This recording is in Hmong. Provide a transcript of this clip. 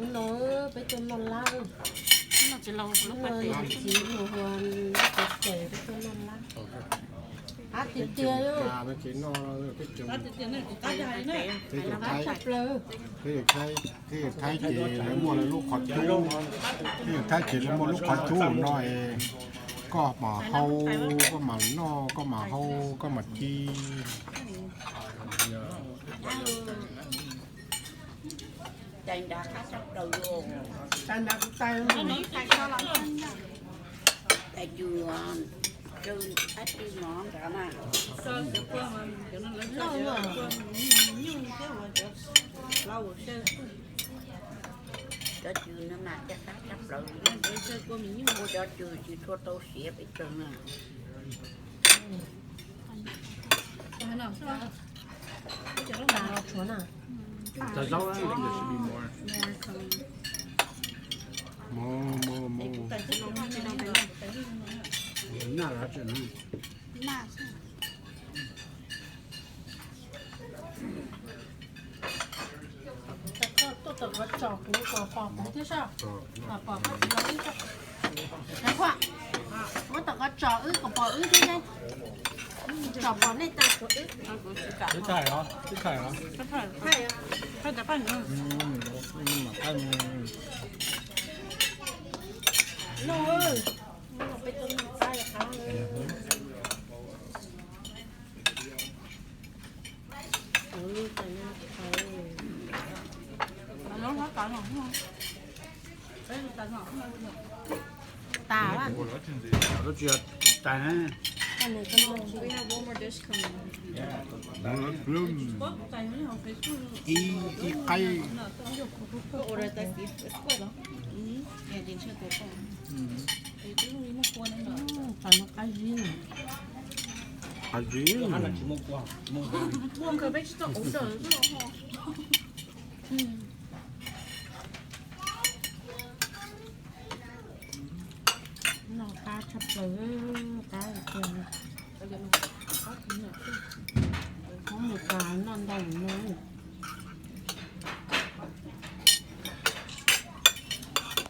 No peb tuaj noj lab. Txiv mus ua lub tsev, peb tuaj noj lab. Qab tiag tiag. Teb chaws Thaib ces lawv muaj lub qhov cub, teb chaws Thaib ces lawv muaj lub qhov cub no es koj mam hau, koj mam noj, koj mam hau, koj mam ci. Cov cw no mas caj qab tshaj plaws li. Ua cov cw tsis tshua tau siav peb tug na. Tuaj tom qhov tsos kuv pom pom kuv thiab sab, pom koj tsis los ib sab. Cov Huaj, muab tom qhov tsos wb kom pom wb thiab, tsom pom nej tas. Tas. Ib qaib. Qab zib. Noj qab tshaj plaws, qab tiag. Hmoob Meskas noj ntau no.